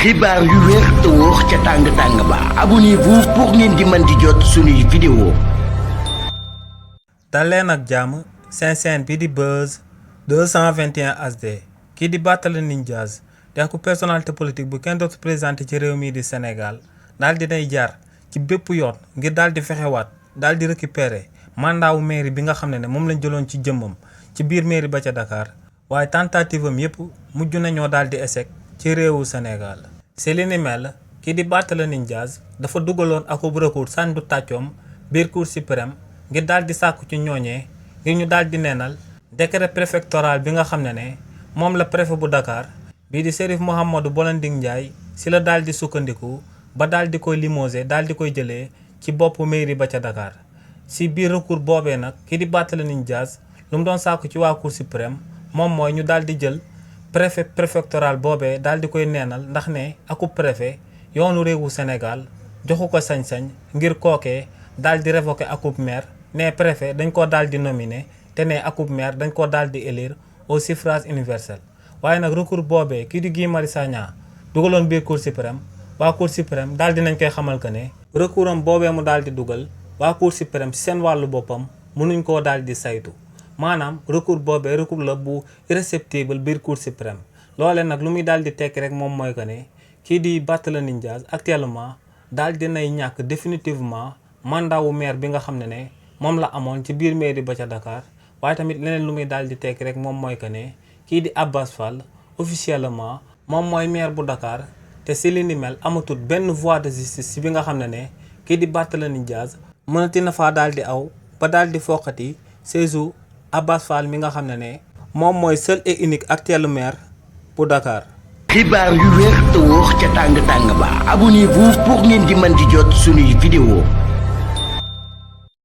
xibaar yu wér te wóor ca tàng-tàng ba abonnez-vous pour ngeen di mën di jot suñuy vidéo. dal leen ak jàmm seen chaîne bi di Buzz 221 HD kii di Barthélémy Dias di ak personnalité politique bu kenn dootu présenté ci réew mii di Sénégal daal di nay jaar ci bépp yoon ngir daal di fexewaat daal di récupérer mandat wu mairie bi nga xam ne moom lañ jëloon ci jëmmam ci biir mairie ba ca Dakar waaye tentative am yëpp mujj nañoo daal di échec ci réewu Sénégal. si li ni mel kii di Barthélémy Dias dafa dugaloon akub recours sàndu tàccoom biir cour suprême ngir daal di sàkku ci ñooñee ngir ñu daal di neenal décret préfectoral bi nga xam ne moom la préfet bu Dakar bii di Chérif Mouhamadou Bolonding Ndiaye si la daal di sukkandiku ba daal di koy limogé daal di koy jëlee ci boppu mairie ba ca Dakar. si biir recours boobee nag kii di Barthélémy Dias lu mu doon sàkku ci waa cour suprême moom mooy ñu daal di jël préfet préfectoral boobee daal di koy neenal ndax ne akub préfet yoonu réewu Sénégal joxu ko sañ-sañ ngir kookee daal di révoquer akub maire ne préfet dañ koo daal di nominer te ne akub maire dañ koo daal di élire au suffrage universel. waaye nag recours boobee kii di Guy Marius Sagna dugaloon biir cour suprême waa cour suprême daal di nañ koy xamal que ne recours am boobee mu daal di dugal waa cour suprême ci seen wàllu boppam mënuñ koo daal di saytu. maanaam recours boobee recours la bu irréceptible biir cour suprême loole nag lu muy daal di tekki rek moom mooy que ne kii di Barthélémy Dias actuellement daal di nay ñàkk définitivement mandat wu maire bi nga xam ne moom la amoon ci biir mairie ba ca Dakar. waaye tamit leneen lu muy daal di tekki rek moom mooy que ne kii di Abass Fall officiellement moom mooy maire bu Dakar te si li ni mel amatul benn voie de justice si bi nga xam ne kii di Barthélémy Dias mënati na faa daal di aw ba daal di foqati séjour Abass Fall mi nga xam ne moom mooy seul et unique actuel maire bu Dakar. xibaar yu wér te wóor ca tàng-tàng ba abonnez-vous pour ngeen di mën di jot suñuy vidéo.